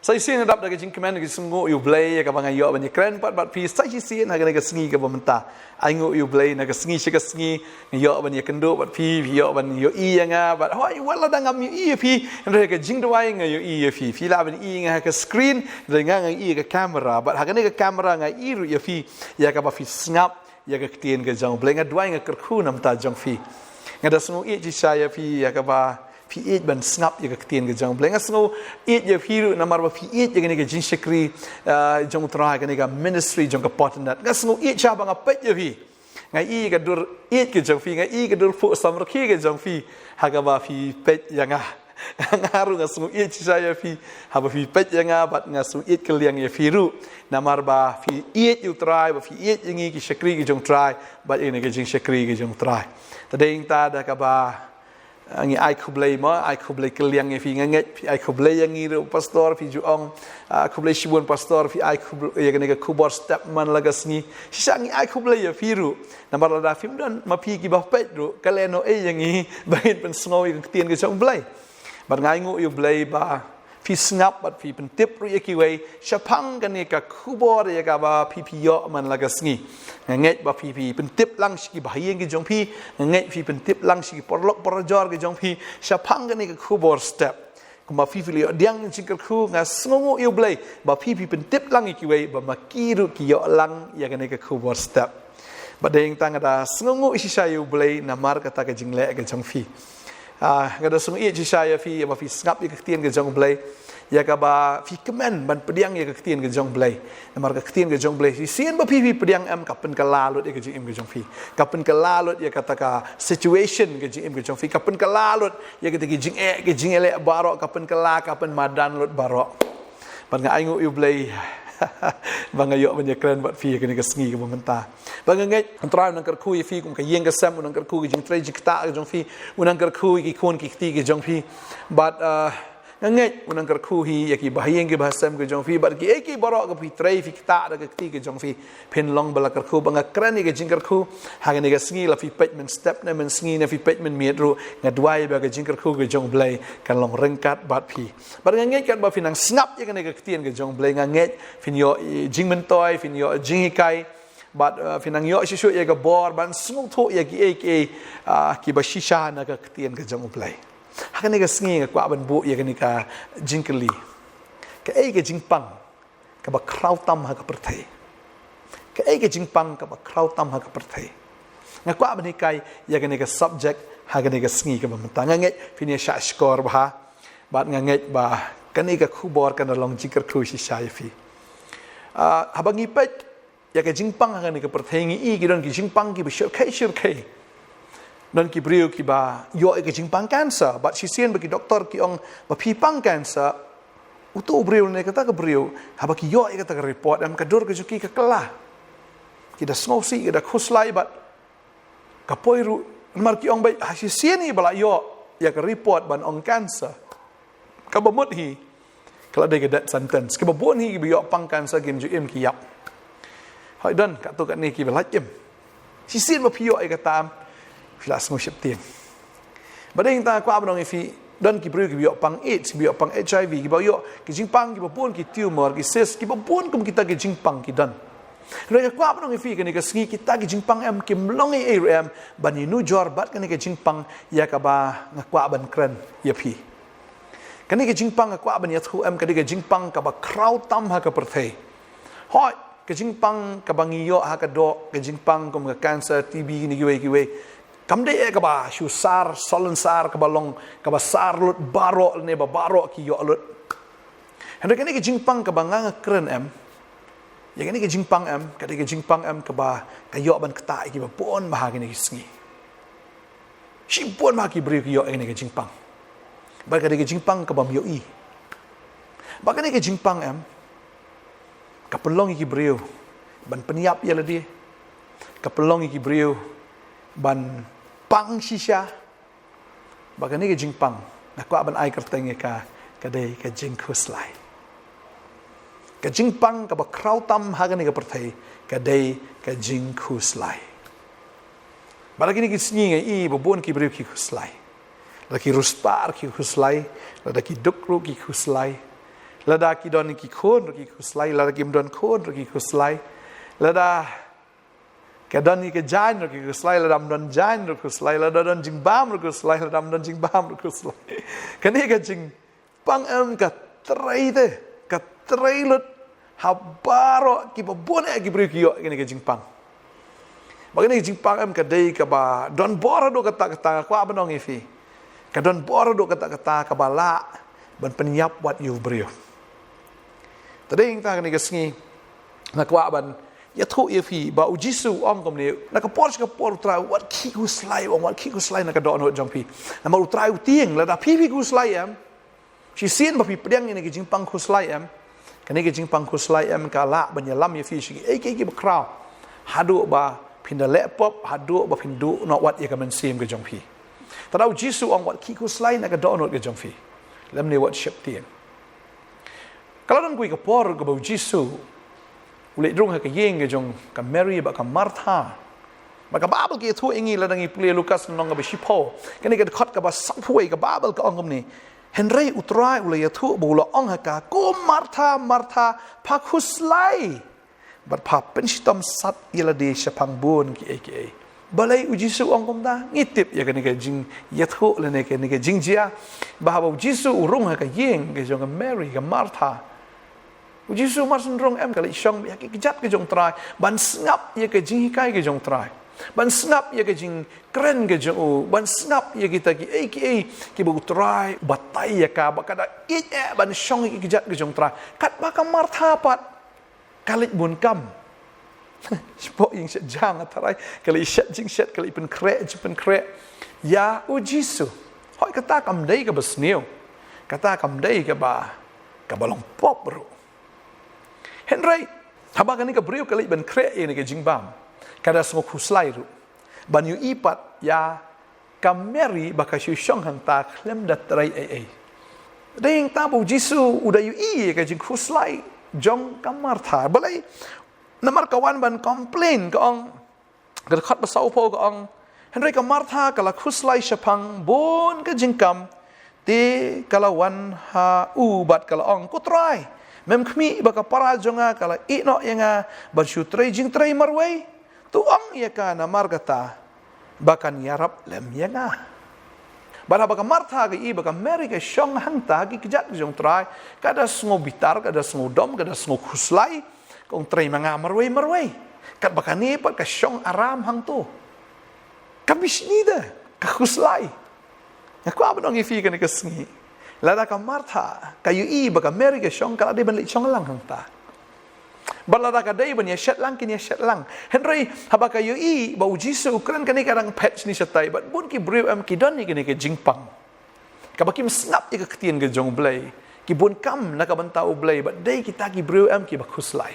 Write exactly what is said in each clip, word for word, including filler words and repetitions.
Sa shisien nga dap da ka jingkmen, ka jingsngewnguh ïa U Blei ïa kaba nga ïoh ban ïakren pat bad phi sa shisien ha kane ka sngi kaba mynta. Ai nguh ïa U Blei, na ka sngi sha ka sngi nga ïoh ban ïakynduh bad phi, phi ïoh ban ïohi ïa nga bad, hooid, wat lada ngam ïohi ïa phi, hynrei ka jingduwai nga ïohi ïa phi. Phi lah ban ïohi ïa nga ha ka screen, hynrei nga, nga ïohi ïa ka camera, bad ha kane ka camera nga ïohi ruh ïa phi, ïa kaba phi sngap ïa ka ktien ka jong U Blei. Nga duwai, nga kyrkhu na ka bynta jong phi. Nga da sngewieit shisha ïa phi ïa kaba phi ïeit ban sngap ïa ka ktien ka jong U Blei. Nga sngewieit ïa phi ruh namar ba phi ïeit ïa kane ka jingshakri, ah, jong U Trai, kane ka ministry jong ka Potternet. Nga sngewieit shisha ba nga peit ïa phi. Nga ïohi ka dur ïeit ka jong phi, nga ïohi ka dur phuh samrkhie ka jong phi ha kaba phi peit ïa nga. Nga ruh nga sngewieit shisha ïa phi haba phi peit ïa nga, bad nga sngewieit kylliang ïa phi ruh namar ba phi ïeit ïa U Trai, ba phi ïeit ïa ngi ki shakri ki jong U Trai, bad ïa kane ka jingshakri ka jong U Trai. Te dei nangta da kaba, ah, ngi ai khublei mo, ai khublei kylliang ïa phi. Nga ngeit phi ai khublei ïa ngi ruh, pastor, phi ju ong, ah, khublei shibun pastor, phi ai khublei ïa kane ka khubor step man la ka sngi. Shisha ngi ai khublei ïa phi ruh. Namar lada phim don ma phi kiba peit ruh, ka lehnohei ïa ngi ba ngin pynsngew ïa ka ktien ka jong U Blei. Bad nga ai nguh ïa U Blei ba phi sngap bad phi pyntip ruh ïa kiwei shaphang kane ka khubor ïa kaba phi, phi ïoh man la ka sngi. Nga ngeit ba phi, phi pyntip lang sha ki bahaïing ki jong phi, nga ngeit phi pyntip lang sha ki paralok parajor ki jong phi shaphang kane ka khubor step. Kumba phi, phi la ïoh pdiang jingkyrkhu, nga sngewnguh ïa U Blei ba phi, phi pyntip lang ïa kiwei ba ma ki ruh ki ïoh lang ïa kane ka khubor step. Bad dei nangta nga da sngewnguh shisha ïa U Blei namar kata ka jingleh ka jong phi. Ah, nga da sngewieit shisha ïa phi, ïa ba phi sngap ïa ka ktien ka jong U Blei, ïa kaba phi kmen ban pdiang ïa ka ktien ka jong U Blei. Namar ka ktien ka jong U Blei, shisien ba phi, phi pdiang em, ka pynkylla lut ïa ka jingim ka jong phi. Ka pynkylla lut ïa kata ka situation ka jingim ka jong phi. Ka pynkylla lut ïa kata ki jingeh, ki jingeh leh baroh, ka pynkylla, ka pynmadan lut baroh. Bad nga ai nguh ïa U Blei ba nga ïoh ban ïakren bad phi ha kane ka sngi kaba mynta. Bad nga ngeit U Trai un nang kyrkhu ïa phi kum ka ïing ka sem, un nang kyrkhu ka jingtrei jingktah ka jong phi, un nang kyrkhu ïa ki khun ki kti ki jong phi. Bad, ah, nga ngeit un nang kyrkhu hi ïa ki bahaïing ki bahasem ki jong phi, bad kiei kiei baroh kaba phi trei phi ktah da ka kti ka jong phi. Phin long ba la kyrkhu, ba nga kren ïa ka jingkyrkhu ha kane ka sngi, la phi peit mynstep ne mynsngi ne phi peit mynmiet ruh, nga duwai ba ka jingkyrkhu ka jong U Blei kan long ryngkat bad phi. Bad nga ngeit katba phi nang sngap ïa kane ka ktien ka jong U Blei, nga ngeit phin ïoh, eh, jingmyntoi, phin ïoh jinghikai. Bad, eh, phin nang ïoh shisha ïa ka bor ban sngewthuh ïa kiei kiei, ah, kiba shisha na ka ktien ka jong U Blei. Ha kane ka sngi nga kwah ban buh ïa kane ka jingkylli. Kaei ka jingpang kaba khraw tam ha ka pyrthei? Kaei ka jingpang kaba khraw tam ha ka pyrthei? Nga kwah ban hikai ïa kane ka subject ha kane ka sngi kaba mynta. Nga ngeit phin ïa shah shkor bha. Bad nga ngeit ba kane ka khubor kan long jingkyrkhu shisha ïa phi. Ah, haba ngi peit ïa ka jingpang ha kane ka pyrthei, ngi i ki don ki jingpang kiba shyrkhei shyrkhei. Don ki briew kiba ïoh ïa ka jingpang cancer, bad shisien ba ki doktor ki ong ba phi pang cancer, uto u briew ne kata ka briew, haba ki ïoh ïa kata ka report, em, ka dur ka jong ki ka kylla. Ki da sngewsih, ki da khuslai bad ka poi ruh, namar ki ong ba ha shisien hi ba la ïoh ïa ka report ban ong cancer. Kaba mut hi ka la dei ka death sentence. Kiba bun hi kiba ïoh pang cancer kim ju im, ki ïap. Hooid, don katto katne kiba lait im. Shisien ba phi ïoh ïa kata, phi la sngew sheptieng. Bad dei nangta kwah ban ong ïa phi, don ki briew kiba ïoh pang AIDS, kiba ïoh pang HIV, kiba ïoh ki jingpang kiba bun, ki tumor, ki cyst, kiba bun kum kita ki jingpang ki don. Hynrei nga kwah ban ong ïa phi, kane ka sngi kita ki jingpang em, kim long ei ei ruh em ban ïanujor bad kane ka jingpang ïa kaba nga kwah ban kren ïa phi. Kane ka jingpang nga kwah ban ïathuh em, ka dei ka jingpang kaba khraw tam ha ka pyrthei. Hooid, ka jingpang kaba ngi ïoh ha ka doh, ka jingpang kum ka cancer, TB, kine kiwei kiwei, kam dei eh kaba shu sar, salonsar, kaba long, kaba sar lut baroh lane ba baroh ki ïoh lut. Hynrei kane ka jingpang kaba nga nga kren em, ïa kane ka jingpang em, ka dei ka jingpang em kaba ka ïoh ban ktah ïa kiba bun bha ha kine ki sngi. Shibun bha ki briew ki ïoh ïa kane ka jingpang. Bad ka dei ka jingpang kabym ïohi. Bad kane ka jingpang em, ka pynlong ïa ki briew ban pynïap ïa lade. Ka pynlong ïa ki briew ban pang shisha. Bad kane ka jingpang, nga kwah ban ai kyrteng ïa ka, ka dei ka jingkhuslai. Ka jingpang kaba khraw tam ha kane ka pyrthei ka dei ka jingkhuslai. Bad ha kine ki sngi nga i ba bun ki briew ki khuslai. Lada ki riewspah ki khuslai, lada ki duk ruh ki khuslai, Lada ki don ki khun ruh ki khuslai, lada kim don khun ruh ki khuslai. Lada ka don ïa ka jaiñ ruh ki khuslai, lada ym don jaiñ ruh khuslai, lada don jingbam ruh khuslai, lada ym don jingbam ruh khuslai. Kane ka jingpang em ka trei te, ka trei lut ha baroh kiba bun eh ki briew ki ïoh kane ka jingpang. Ba kane ka jingpang em ka dei kaba don bor haduh katta katta, nga kwah ban ong ïa phi. Ka don bor haduh katta katta kaba lah ban pynïap wat ïa u briew. Te dei nangta kane ka sngi nga kwah ban ïathuh ïa phi ba u Jisu u ong kumne, na ka por sha ka por u Trai, wat khih khuslai, u ong, wat khih khuslai na ka dohnud jong phi. Namar u Trai u tieng, lada phi phi khuslai em, shisien ba phi pdiang ïa kane ka jingpang khuslai em, kane ka jingpang khuslai em ka lah ban ïalam ïa phi sha kiei kiei kiba khraw, haduh ba phin da leh pop, haduh ba phin duh noh wat ïa ka mynsiem ka jong phi. Te da u Jisu u ong, wat khih khuslai na ka dohnud ka jong phi, lymne wat sheptieng. Ka la don kawei ka por kaba u Jisu u leit rung ha ka ïing ka jong ka Mary bad ka Martha. Bad ka Baibl ka ïathuh ïa ngi, lada ngi pule Lukas lynnong kaba shiphew, kane ka dkhot kaba sawphew wei, ka Baibl ka ong kumne: Hynrei u Trai u la ïathuh bad u la ong ha ka, ko Martha, Martha, pha khuslai bad pha pynshitom sat ïa lade shaphang bun kiei kiei. Balei u Jisu u ong kumta? Ngi tip ïa kane ka jingïathuh lane kane ka jingjia, ba haba u Jisu u rung ha ka ïing ka jong ka Mary, ka Martha, u Jisu mar shu rung em, ka leit shong ïa ki kjat ka jong u Trai, ban sngap ïa ka jinghikai ka jong u Trai, ban sngap ïa ka jingkren ka jong u, ban sngap ïa kita kiei kiei kiba u Trai u batai ïa ka, ba ka da ïeit eh ban shong ïa ki kjat ka jong u Trai. Katba ka Martha pat ka leit bun kam. Shapoh ïing shet jaiñ, nga tharai ka leit shet jingshet, ka leit pynkhreh jingpynkhreh ïa u Jisu. Hooid, kata kam dei kaba sniew, kata kam dei kaba, kaba long pop ruh. Hynrei haba kane ka briew ka leit ban khreh ïa kane ka jingbam, ka da sngewkhuslai ruh ban ïohi pat ïa ka Mary ba ka shu shong hangta khlem da trei ei ei. Dei hangta ba u Jisu u da ïohi ïa ka jingkhuslai jong ka Martha. Balei? Namar ka wan ban complain, ka ong, ka dkhot ba sawphew ka ong: Hynrei ka Martha ka la khuslai shaphang bun ka jingkam, te ka la wan ha u bad ka la ong, Ko Trai, mem khmih ba ka para jong nga ka la ïeh noh ïa nga ban shu trei jingtrei marwei? To ong ïa ka namar kata ba kan ïarap lem ïa nga. Bad haba ka Martha ka ïohi ba ka Mary ka shong hangta ki kjat ka jong u Trai, ka da sngew bitar, ka da sngew dom, ka da sngew khuslai, ka ong, trei ma nga marwei marwei. Katba kane pat ka shong aram hangto. Ka bishni da, ka khuslai. Nga kwah ban ong ïa phi kane ka sngi, lada ka Martha ka ïohi ba ka Mary ka shong, ka la dei ban leit shong lang hangta. Bad lada ka dei ban ïashet lang, kin ïashet lang. Hynrei haba ka ïohi ba u Jisu u kren, kane ka dang phet shane shatai, bad bun ki briew em ki don ïa kane ka jingpang, kaba kim sngap ïa ka ktien ka jong U Blei, ki bun kam na ka bynta U Blei, bad dei kita ki briew em kiba khuslai.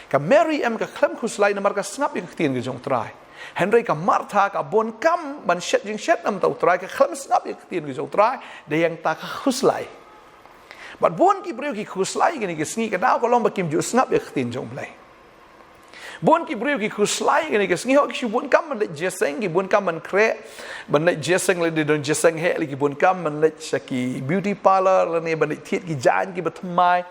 Ka Mary em ka khlem khuslai namar ka sngap ïa ka ktien ka jong U Trai. Hynrei ka Martha ka bun kam ban shet jingshet na ka bynta U Trai, ka khlem sngap ïa ka ktien ka jong U Trai, dei hangta ka khuslai. Bad bun ki briew ki khuslai kine ki sngi, ka daw ka long ba kim ju sngap ïa ka ktien jong U Blei. Bun ki briew ki khuslai kine ki sngi, hooid ki shu bun kam ban leit jingïaseng, ki bun kam ban khreh, ban leit jingïaseng, leit don jingïaseng heh, lane ki bun kam ban leit sha ki beauty parlour, lane ban leit thied ki jaiñ kiba thymmai,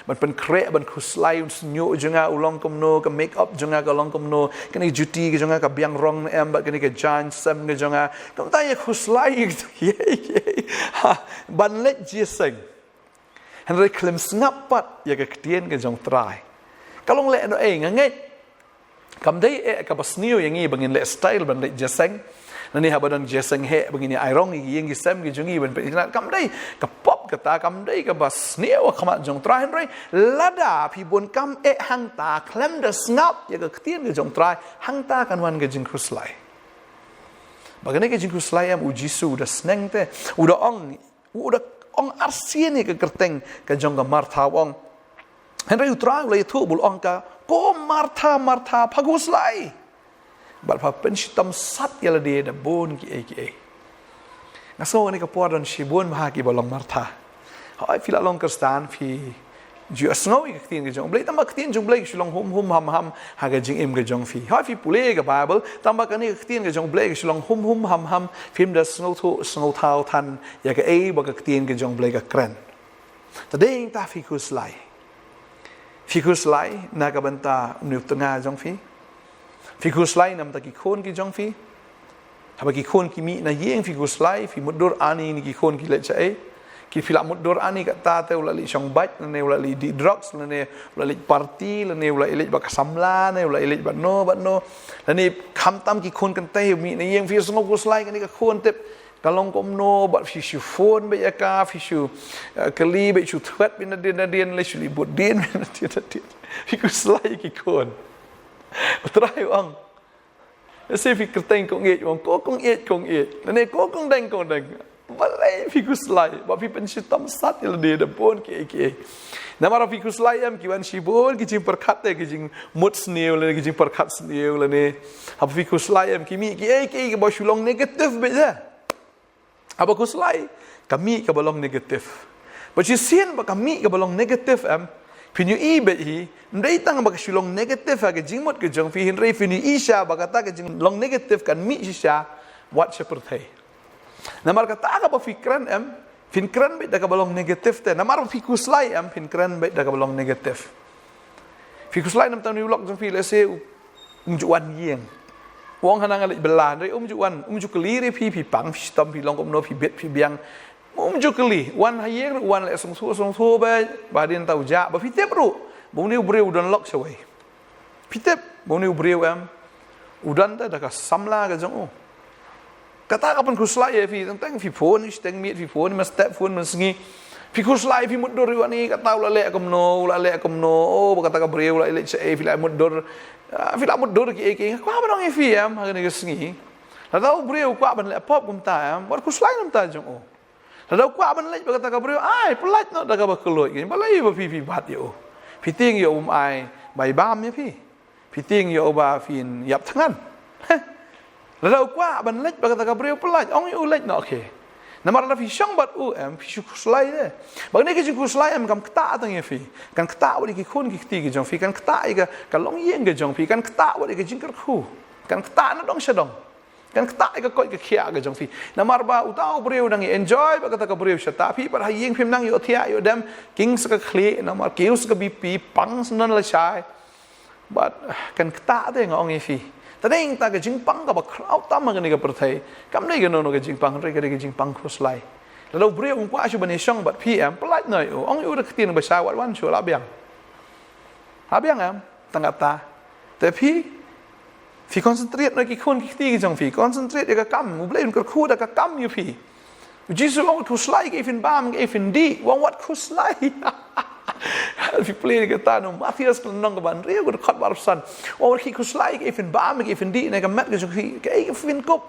ban pynkhreh, ban khuslai, un shñiuh jong nga u long kumno, ka make up jong nga ka long kumno, kane ka juti ka jong nga ka biang rong ne em, bad kane ka jaiñ sem ka jong nga. Kumta ïa khuslai, ïa, ïa, ha, ban leit jingïaseng. Hynrei khlem sngap pat ïa ka ktien ka jong U Trai. Ka long lehnohei, nga ngeit kam dei eh kaba sniew ïa ngi ba ngin leh style ban leit jingïaseng. Lane haba don jingïaseng heh ba ngin ïa airong ïa ki ïing ki sem ki jong ngi ban peit itynnad. Kam dei ka pop kata, kam dei kaba sniew ha khmat jong U Trai. Hynrei lada phi bun kam eh hangta khlem da sngap ïa ka ktien ka jong U Trai, hangta kan wan ka jingkhuslai. Bad kane ka jingkhuslai em, U Jisu u da sneng te, u da ong, u da ong arsien ïa ka kyrteng ka jong ka Martha, u ong. Hynrei U Trai u la ïathuh bad u ong ha ka, ko Martha, Martha, pha khuslai bad pha pynshitom sat ïa lade da bun kiei kiei. Nga sngew kane ka por don shibun bha kiba long Martha. Hooid phi la long Khristan, phi ju ïohsngew ïa ka ktien ka jong U Blei, tangba ka ktien jong U Blei ka shu long hum hum ham ham ha ka jingim ka jong phi. Hooid phi pule ka Baibl, tangba kane ka ktien ka jong U Blei ka shu long hum hum ham ham, phim da sngewthuh sngewthaw than ïa kaei ba ka ktien ka jong U Blei ka kren. Te dei ta phi khuslai. Phi khuslai na ka bynta u tnga jong phi. Phi khuslai na ka bynta ki khun ki jong phi. Haba ki khun ki mih na ïing phi khuslai, phi mutdur ani ne ki khun ki leit shaei. Ki phi la mutdur ani kata te u la leit shong bad, lane u la leit dih drugs, lane u la leit party, lane u la leit bad ka samla, lane u la leit bad no, bad no. Lane khamtam ki khun kynthei mih na ïing phi sngew khuslai kane ka khun tip. Ka long kumno, bad phi shu phone bad ïa ka, phi shu, eh, kylli bad shu thwet bad nadien nadien, lane shu leit bud dien bad nadien nadien. Phi khuslai ki khun. U Trai u ong. Lehse phi kyrteng kong ïeit, u ong ko kong ïeit, kong ïeit. Lane ko kong deng, kong deng. Balei phi khuslai, ba phi pynshitom sat ïa lade da bun kiei kiei. Namar phi khuslai em ki wan shibun ki jingpyrkhat te, ki jingmut sniew lane ki jingpyrkhat sniew lane. Haba phi khuslai em ki mih kiei kiei kiba shu long negative bad ïa. Haba khuslai, ka mih kaba long negative. Bad shisien ba ka mih kaba long negative em, phin ïohi bad hi, ym dei tang ba ka shu long negative ha ka jingmut ka jong phi, hynrei phin ïohi shisha ba kata ka jinglong negative kan mih shisha wat sha pyrthei. Namar kata kaba phi kren em, phin kren bad da kaba long negative te. Namar phi khuslai em, phin kren bad da kaba long negative. Phi khuslai namar une u lok jong phi lehse u, um ju wan ïing. U ong hana nga leit bylla, hynrei um ju wan, um ju kylli re phi, phi pang, phi shitom, phi long kumno, phi bit, phi biang. Um ju kylli, wan ha ïing, u wan leh sngewthuh, sngewthuh bad, ba hadien ta u jah, ba phi tip ruh ba une u briew u don lok shawei. Phi tip ba une u briew em, u don te da ka samla ka jong u. Kata ka pynkhuslai ïa phi, teng teng phi phone shiteng miet, phi phone mynstep, phone mynsngi. Phi khuslai, phi mutdur ïa une, kata u la leh kumno, u la leh kumno, oh, ba kata ka briew u la leh shaei, phi la mutdur. Ah, phi la mutdur kiei kiei, kwah ban ong ïa phi em, ha kane ka sngi. Lada u briew u kwah ban leh pop kumta em, wat khuslai namar ta jong u. Lada u kwah ban leit bad kata ka briew, ai, pyllait noh da kaba kylluid, balei ba phi phi bat ïa u. Phi tieng ïa u um ai bai bam ïa phi. Phi tieng ïa u ba phin ïap thngan. Lada u kwah ban leit bad kata ka briew, pyllait, ong ïa u leit noh, okay. Namar lada phi shong bad u em, phi shu khuslai de. Ba kane ka jingkhuslai em kam ktah tang ïa phi. Kan ktah wat ïa ki khun ki kti ki jong phi, kan ktah ïa ka, ka longïing ka jong phi, kan ktah wat ïa ka jingkyrkhu. Kan ktah na dong sha dong. Kan ktah ïa ka koit ka khiah ka jong phi. Namar ba uta u briew u dang ïa enjoy bad kata ka briew shata, phi pat ha ïing phim nang ïoh thiah ïoh dem, king sa ka khlieh, namar kiew sa ka B P, pang sa nan lashai. Bad, ah, kan ktah te nga ong ïa phi. Te dei ta ka jingpang kaba khraw tam ha kane ka pyrthei. Kam dei kano kano ka jingpang, hynrei ka dei ka jingpang khuslai. Lada u briew um kwah shuh ban ïashong bad phi em, pyllait noh ïa u, ong ïa u da ka ktien ba shai, wat wan shuh, la biang. La biang em, tang kata. Te phi, phi concentrate na ki khun ki kti ki jong phi, concentrate ïa ka kam, U Blei un kyrkhu da ka kam ïa phi. U Jisu u ong wat khuslai, kaei phin bam, kaei phin dih, u ong wat khuslai. Phi plie kata na u Mathaios ka lynnong kaba hynriew ka dkhot ba arphew san. U ong wat khie khuslai, kaei phin bam, kaei phin dih, na ka met ka jong phi, kaei phin kup.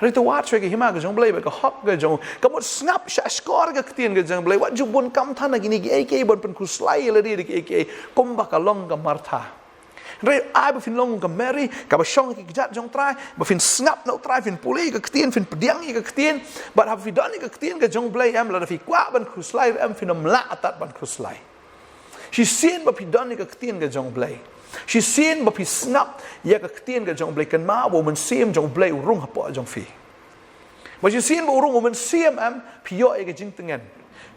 Hynrei to wad shuwa ka hima ka jong U Blei bad ka hok ka jong u. Ka mut sngap shahshkor ka ktien ka jong U Blei. Wat ju bun kam than na kine kiei kiei ban pynkhuslai ïa lade da kiei kiei. Kumba ka long ka Martha. Hynrei ai ba phin long ka Mary, kaba shong ha ki kjat jong U Trai, ba phin sngap na U Trai, phin pule ïa ka ktien, phin pdiang ïa ka ktien, bad haba phi don ïa ka ktien ka jong U Blei em, lada phi kwah ban khuslai em, phin ym lah tad ban khuslai. Shisien ba phi don ïa ka ktien ka jong U Blei. Shisien ba phi sngap ïa ka ktien ka jong U Blei, kynmaw ba U Mynsiem jong U Blei u rung hapoh jong phi. Ba shisien ba u rung U Mynsiem em, phi ïoh ïa ka jingtngen.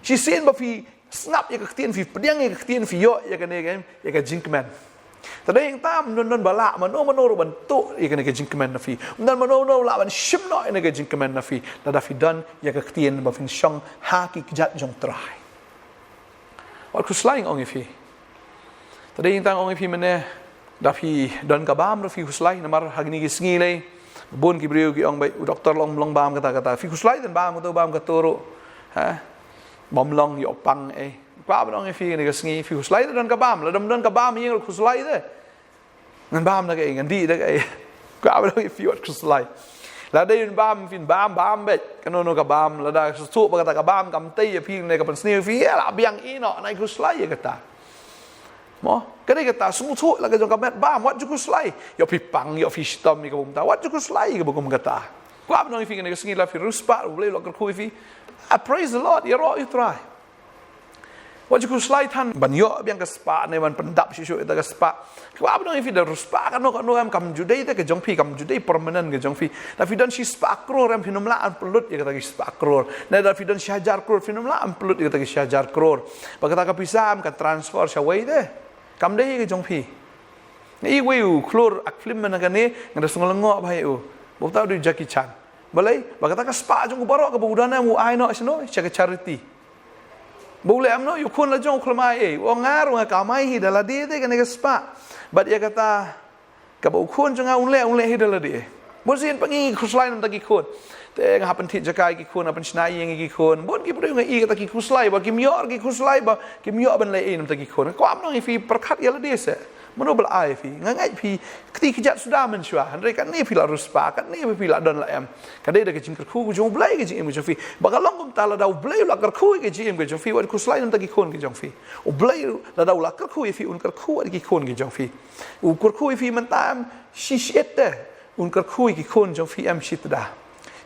Shisien ba phi sngap ïa ka ktien, phi pdiang ïa ka ktien, phi ïoh ïa kane ka, ïa ka jingkmen. Te dei ïa kata ym don don ba lah mano mano ruh ban tuh ïa kane ka jingkmen na phi. Ym don mano mano lah ban shim noh ïa kane ka jingkmen na phi. Lada phi don ïa ka ktien ba phin shong ha ki kjat jong U Trai. Wat khuslai nga ong ïa phi. Te dei ïa kata nga ong ïa phi mynne, da phi don ka bam ruh phi khuslai, namar ha kine ki sngi lei bun ki briew ki ong ba u doktor long, long bam kata kata. Phi khuslai, don bam kato, bam kato ruh. Ha? Bym long, ïoh pang ei. Kwah ban ong ïa phi kane ka sngi, phi khuslai te don ka bam, lada ym don ka bam ïing ruh khuslai te. Ngan bam da kaei, ngan dih da kaei. Kwah ban ong ïa phi wat khuslai. Lada ïoh bam, phin bam, bam beit. Kano kano ka bam, lada sngewthuh ba kata ka bam kam tei ïa phi ne ka pynsniew ïa phi, ïa la biang ïa noh, nai khuslai ïa kata. Mo, ka dei kata, sngewthuh la ka jong ka met bam, wat ju khuslai. Ïoh phi pang, ïoh phi shitom ïa kaba kumta, wat ju khuslai ïa kaba kum kata. Kwah ban ong ïa phi kane ka sngi, la phi riewspah, U Blei u la kyrkhu ïa phi. I praise the Lord, ïaroh ïa U Trai. Wat ju khuslai than ban ïoh biang ka spah ne ban pyndap shisha ïa ka spah. Ka ba ba dang ïa phi da ru spah kano kano em, kam ju dei te ka jong phi, kam ju dei permanent ka jong phi. Da phi don shi spah klur em, phin ym lah ban pynlut ïa kata ki spah klur. Ne da phi don shi hajar klur, phin ym lah ban pynlut ïa kata ki shi hajar klur. Ba kata ka pisa em ka transfer shawei te. Kam dei ka jong phi. Iwei u khlur ak film mynta kane, nga da sngew lyngngoh bha ïa u. Ba uta u dei Jackie Chan. Balei, ba kata ka spah jong u baroh kaba u don em u ai noh shano, sha ka charity. Ba u leh em noh ïa u khun la jong u khlem ai ei. U ong nga ruh nga kamai hi da lade te kane ka spah. Bad ïa kata kaba u khun jong nga un leh, un leh hi da lade. Bunsien pang ngi khuslai namar ki khun. Te nga hap pynthik jaka ïa ki khun, hap pynshna ïing ïa ki khun. Bun ki briew nga i kata ki khuslai ba kim ïoh, ki khuslai ba kim ïoh ban leh ei namar ki khun. Kwah ban ong ïa phi pyrkhat ïa lade se. Mano ba la ai ïa phi? Nga ngeit phi kti kjat suda mynshuwa. Hynrei kane phi la ru spah, kane phi la don la em. Ka dei da ka jingkyrkhu ka jong U Blei ka jingim ka jong phi. Ba ka long kumta lada U Blei u la kyrkhu ïa ka jingim ka jong phi, wat ju khuslai namar ki khun ka jong phi. U Blei lada u la kyrkhu ïa phi, un kyrkhu wat ki khun ka jong phi. U kyrkhu ïa phi mynta em shi shiit te, un kyrkhu ïa ki khun jong phi em shi tda.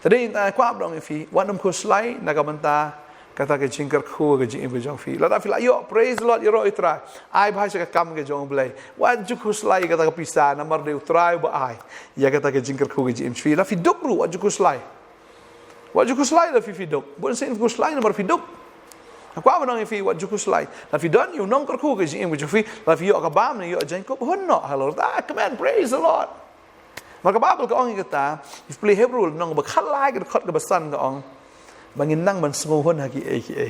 Te dei nga kwah ban ong ïa phi, wat nym khuslai na ka bynta kata ka jingkyrkhu ka jingim ka jong phi. Lada phi la ïoh, praise the Lord, ïaroh ïa U Trai. Ai bha sha ka kam ka jong U Blei. Wat ju khuslai kata ka pisa namar dei U Trai uba ai ïa kata ka jingkyrkhu ka jingim phi. Lada phi duk ruh, wat ju khuslai. Wat ju khuslai lada phi, phi duk. Bunsien khuslai namar phi duk. Nga kwah ban ong ïa phi, wat ju khuslai. Lada phi don ïa u nongkyrkhu ka jingim ka jong phi, lada phi ïoh ka bam ne ïoh jaiñkup, hun noh halor. Ah, come on, praise the Lord. Namar ka Baibl ka ong ïa kata, ïa phi pule Hebru lynnong ba khatlai ka dkhot kaba san ka ong ba ngin nang ban sngewhun ha kiei kiei.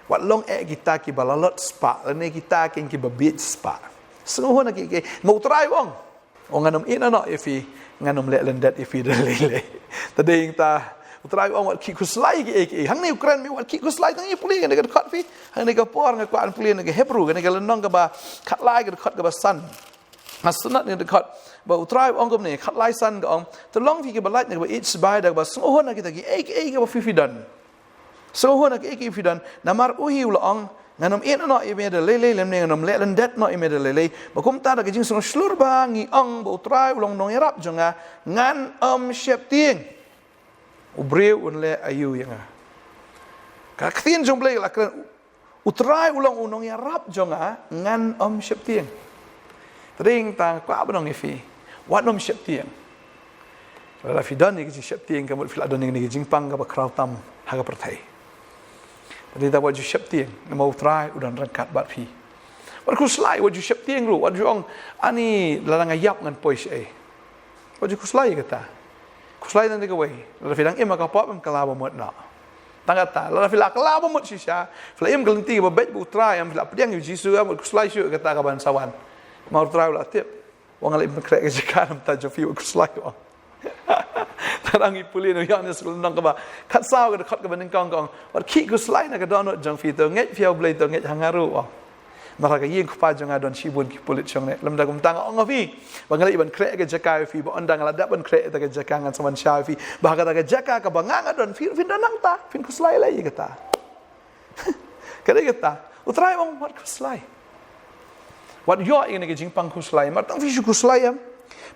Wat long eh kita kiba la lot spah lane kita kiba bieit spah. Sngewhun ha kiei kiei. Ma U Trai u ong, ong ngan ym ïehnoh ïa phi, ngan ym leh lyndet ïa phi da lei lei. Te dei ïa kata U Trai u ong wat khih khuslai kiei kiei. Hangne u kren me wat khih khuslai, tang ïa pule kane ka dkhot phi. Hangne ka por nga kwah ban pule na ka Hebru, kane ka lynnong kaba khatlai ka dkhot kaba san. Nga sngewtynnat ïa ka dkhot ba U Trai u ong kumne, khatlai san ka ong, to long phi kiba lait na kaba ïeit sbai da kaba sngewhun ha kita kiei kiei kiba phi phi don. Sngewhun ha kiei kiei phi don, namar u hi u la ong, ngan ym ïehnoh ïa me da lei lei lymne ngan ym leh lyndet noh ïa me da lei lei. Ba kumta da ka jingsngew shlur bha ngi ong ba U Trai u long nongïarap jong nga, ngan ym sheptieng. U briew un leh aïu ïa nga? Ka ktien jong U Blei ka la kren, U Trai u long u nongïarap jong nga, ngan ym sheptieng. Te dei ïa kata nga kwah ban ong ïa phi, wat nym sheptieng. Lada phi don ïa ka jingsheptieng, ka mut phi la don ïa kane ka jingpang kaba khraw tam ha ka pyrthei. Te dei ïa kata wat ju sheptieng, namar U Trai u don ryngkat bad phi. Wat khuslai, wat ju sheptieng ruh, wat ju ong, ani lada nga ïap ngan poi shaei. Wat ju khuslai ïa kata. Khuslai tang da kawei, lada phi dang im ha ka pop em, kylla ba mut noh. Tang kata, lada phi la kylla ba mut shisha, phi la im ka lynti kaba beit bad U Trai em, phi la pdiang ïa U Jisu em, wat khuslai shuh ïa kata kaban sa wan. Namar U Trai u la tip, u ong nga la im pynkhreh ka jaka na ka bynta jong phi, wat khuslai, u ong. Tang ngi pule na U Ïoannis ka lynnong kaba khatsaw ka dkhot kaba nyngkong ka ong, wat khih khuslai na ka dohnud jong phi, to ngeit phi ha U Blei, to ngeit ha nga ruh, u ong. Namar ha ka ïing u Kpa jong nga don shibun ki pulit shongneh. Lymda kumta nga ong ha phi ba nga la ïoh ban khreh ka jaka ïa phi, ba ynda nga la dep ban khreh ïa kata ka jaka ngan sa wan shaw ïa phi. Ba ha kata ka jaka kaba nga nga don, phi ruh phin don hangta, phin khuslai lei ïa kata. Ka dei kata, U Trai u ong wat khuslai. Wat ïoh ïa kane ka jingpang khuslai, namar tang phi shu khuslai em.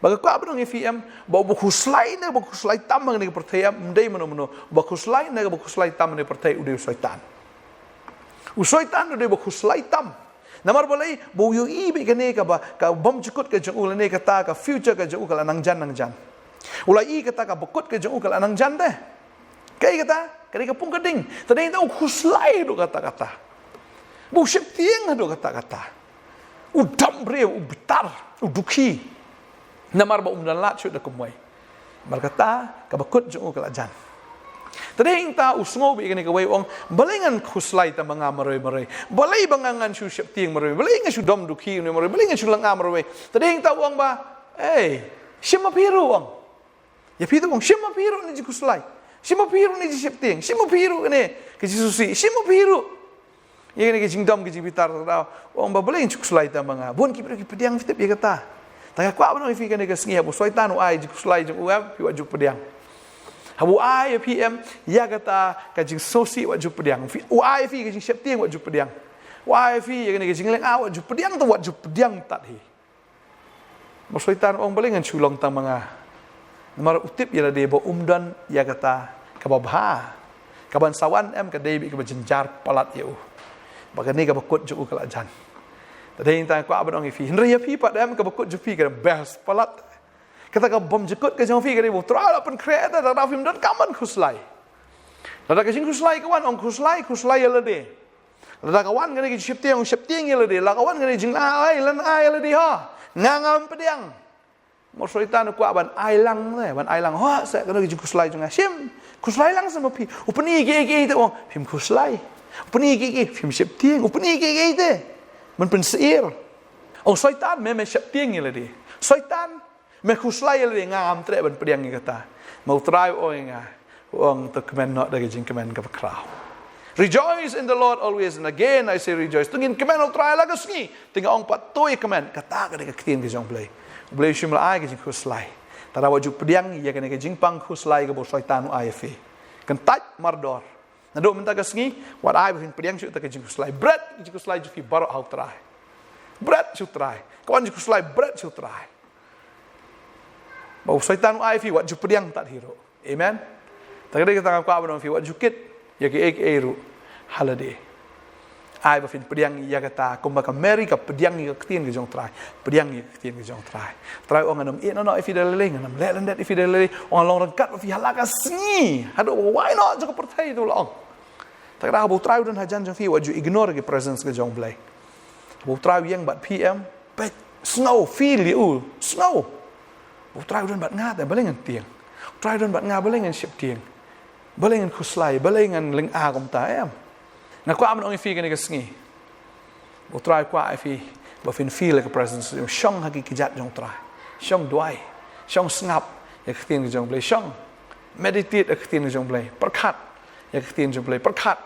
Ba nga kwah ban ong ïa phi em, ba uba khuslai ne ba khuslai tam ha kane ka pyrthei em, ym dei mano mano. Uba khuslai ne ba khuslai tam ha kane ka pyrthei u dei u Soitan. U Soitan u dei uba khuslai tam. Namar balei? Ba u ïohi beit kane kaba, ka bymjukut ka jong u lane kata ka future ka jong u ka la nang jan nang jan. U la i kata kaba kut ka jong u ka la nang jan te. Kaei kata? Ka dei ka pung ka ding. Te dei ïa kata u khuslai haduh katta katta. Ba u sheptieng haduh katta katta. U dom briew, u bitar, u dukhi. Namar ba um don lad shuh da kumwei. Namar kata kaba kut jong u ka la jan. Te dei ïa kata u sngew beit kane kawei, u ong, balei ngan khuslai tang ma nga marwei marwei? Balei ba nga ngan shu sheptieng marwei? Balei ngan shu dom dukhi marwei? Balei ngan shu lynga marwei? Te dei ïa kata u ong ba, ei, shim ma phi ruh, u ong. Ïa phi te, u ong, shim ma phi ruh kane ka jingkhuslai. Shim ma phi ruh kane ka jingsheptieng. Shim ma phi ruh kane ka jingsngewsih. Shim ma phi ruh ïa kane ka jingdom, ka jingbitar. Te u ong ba balei ngan shu khuslai tang ma nga? Bun ki briew ki pdiang, phi tip ïa kata. Te nga kwah ban ong ïa phi kane ka sngi, haba u Soitan u ai jingkhuslai jong u em, phi wat ju pdiang. Haba u ai ïa phi em ïa kata ka jingsngewsih, wat ju pdiang. Phi, u ai ïa phi ka jingsheptieng, wat ju pdiang. U ai ïa phi ïa kane ka jinglynga, wat ju pdiang, te wat ju pdiang tad hi. Ba u Soitan u ong balei ngan shu long tang ma nga. Namar u tip ïa lade ba um don ïa kata kaba bha. Kaban sa wan em ka dei beit kaba jynjar palat ïa u. Ba kane kaba kut jong u ka la jan. Te dei nangta nga kwah ban ong ïa phi, hynrei ïa phi pat em, kaba kut jong phi ka best palat. Kata ka bym jukut ka jong phi ka dei ba U Trai u la pynkhreh, te lada phim donkam ban khuslai. Lada ka jingkhuslai ka wan, ong khuslai, khuslai ïa lade. Lada ka wan kane ka jingsheptieng, ong sheptieng ïa lade. Lada ka wan kane ka jinglyngngai, lyngngai ïa lade ha. Nga ngam pdiang. Mo Soitan u kwah ban ai lang te, ban ai lang. Ho, sa kane ka jingkhuslai jong nga. Shim, khuslai lang sa ma phi. U pyni kiei kiei te, ong phim khuslai. U pyni kiei kiei, phim sheptieng. U pyni kiei kiei te, ban pynsyier. Ong Soitan, me, me sheptieng ïa lade. Soitan, me khuslai ïa lade, nga ngam treh ban pdiang ïa kata. Ma U Trai u ong ïa nga, u ong to kmen noh da ka jingkmen kaba khraw. Rejoice in the Lord always, and again I say rejoice. To ngin kmen ha U Trai la ka sngi. Te nga ong pat to ïa kmen, kata ka dei ka ktien ka jong U Blei. U Blei u shym la ai ka jingkhuslai. Te wat ju pdiang ïa kane ka jingpang khuslai kaba u Soitan u ai ïa phi. Kyntait mardor. Naduh mynta ka sngi, wat ai ba phin pdiang shuh ta ka jingkhuslai. Bret ka jingkhuslai jong phi baroh ha U Trai. Bret sha U Trai. Ka wan jingkhuslai, bret sha U Trai. Ba u Soitan u ai ïa phi, wat ju pdiang tad hi ruh. Amen. Te ka dei kata nga kwah ban ong ïa phi, wat ju kit ïa kiei kiei ruh ha lade. Ai ba phin pdiang ïa kata, kumba ka Mary ka pdiang ïa ka ktien ka jong U Trai. Pdiang ïa ka ktien ka jong U Trai. U Trai u ong, ngan ym ïehnoh noh ïa phi da lei lei, ngan ym leh lyndet ïa phi da lei lei. U ong ngan long ryngkat bad phi ha la ka sngi, haduh ba wai noh jong ka pyrthei u la ong. Te ka dei haba U Trai u don hajan jong phi, wat ju ignore ki presence ka jong U Blei. Haba U Trai u ïeng bad phi em, peit, sngew, feel ïa u, sngew. Haba U Trai u don bad nga te balei ngan tieng? U Trai u don bad nga, balei ngan sheptieng? Balei ngan khuslai? Balei ngan lyngngai kumta em? Nga kwah ban ong ïa phi kane ka sngi, U Trai u kwah ïa phi ba phin feel ïa ka presence. Shong ha ki kjat jong U Trai. Shong duwai. Shong sngap ïa ka ktien ka jong U Blei. Shong meditate ïa ka ktien ka jong U Blei. Pyrkhat ïa ka ktien jong U Blei. Pyrkhat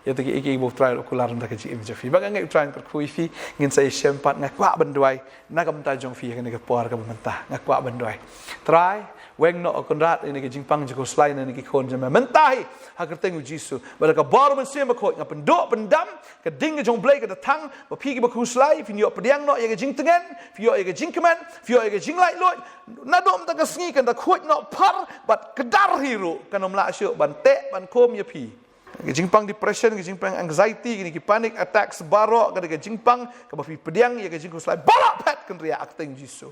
ïa kata kiei kiei ba U Trai u la kular na ka jingim jong phi. Ba nga ngeit U Trai un kyrkhu ïa phi, ngin sa ïashem pat. Nga kwah ban duwai na ka bynta jong phi ha kane ka por kaba mynta. Nga kwah ban duwai. Trai, weng noh, O Kynrad, ïa kane ka jingpang jingkhuslai na kine ki khun jong me mynta hi, ha ka kyrteng U Jisu. Bad da ka bor U Mynsiem Bakhuid nga pynduh pyndam ka ding ka jong U Blei ka da thang, ba phi kiba khuslai phin ïoh pdiang noh ïa ka jingtngen, phi ïoh ïa ka jingkmen, phi ïoh ïa ka jinglaitluid. Naduh mynta ka sngi kan da khuid noh phar bad kdar hi ruh, kan ym lah shuh ban teh ban khum ïa phi. Ka jingpang depression, ka jingpang anxiety, kine ki panic attacks baroh, ka dei ka jingpang kaba phi pdiang ïa ka jingkhuslai baroh phet, kynriah ha ka kyrteng Jisu.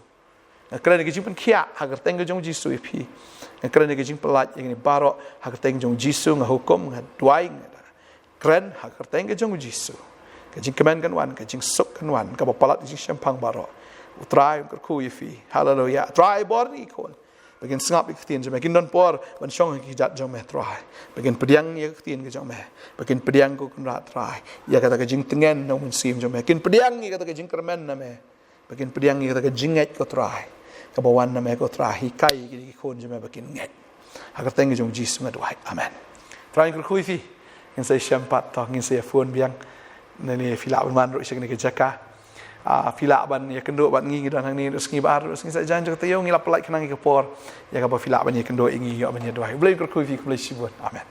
Nga kren ïa ka jingpynkhiah ha ka kyrteng ka jong Jisu ïa phi. Nga kren ïa ka jingpyllait ïa kine baroh ha ka kyrteng jong Jisu. Nga hukum, nga duwai, nga kren ha ka kyrteng ka jong Jisu. Ka jingkmen kan wan, ka jingsuk kan wan, kaba palat ka jingshemphang baroh. U Trai un kyrkhu ïa phi. Haleluia. Trai, bor ïa ki khun. Ba kin sngap ïa ka ktien jong me, kin don por ban shong ha ki kjat jong me, Trai. Ba kin pdiang ïa ka ktien ka jong me. Ba kin pdiang, Ko Kynrad, Trai, ïa kata ka jingtngen na U Mynsiem jong me. Kin pdiang ïa kata ka jingkyrmen na me. Ba kin pdiang ïa kata ka jingngeit, Ko Trai, kaba wan na me, Ko Trai. Hikai ïa ki khun jong me ba kin ngeit. Ha ka kyrteng ka jong Jisu nga duwai. Amen. Trai un kyrkhu ïa phi. Ngin sa ïashem pat, to ngin sa ïa phone biang. Nangne phi lah ban wan ruh sha kane ka jaka. Ah, phi lah ban ïakynduh bad ngi, ngi don hangne ruh sngi ba ar ruh sngi, sa jan jong ka taïew ngi la pyllait khnang ïa ka por, ïa kaba phi lah ban ïakynduh ïa ngi, ïa ban ïa duwai. U Blei un kyrkhu ïa phi, khublei shibun. Amen.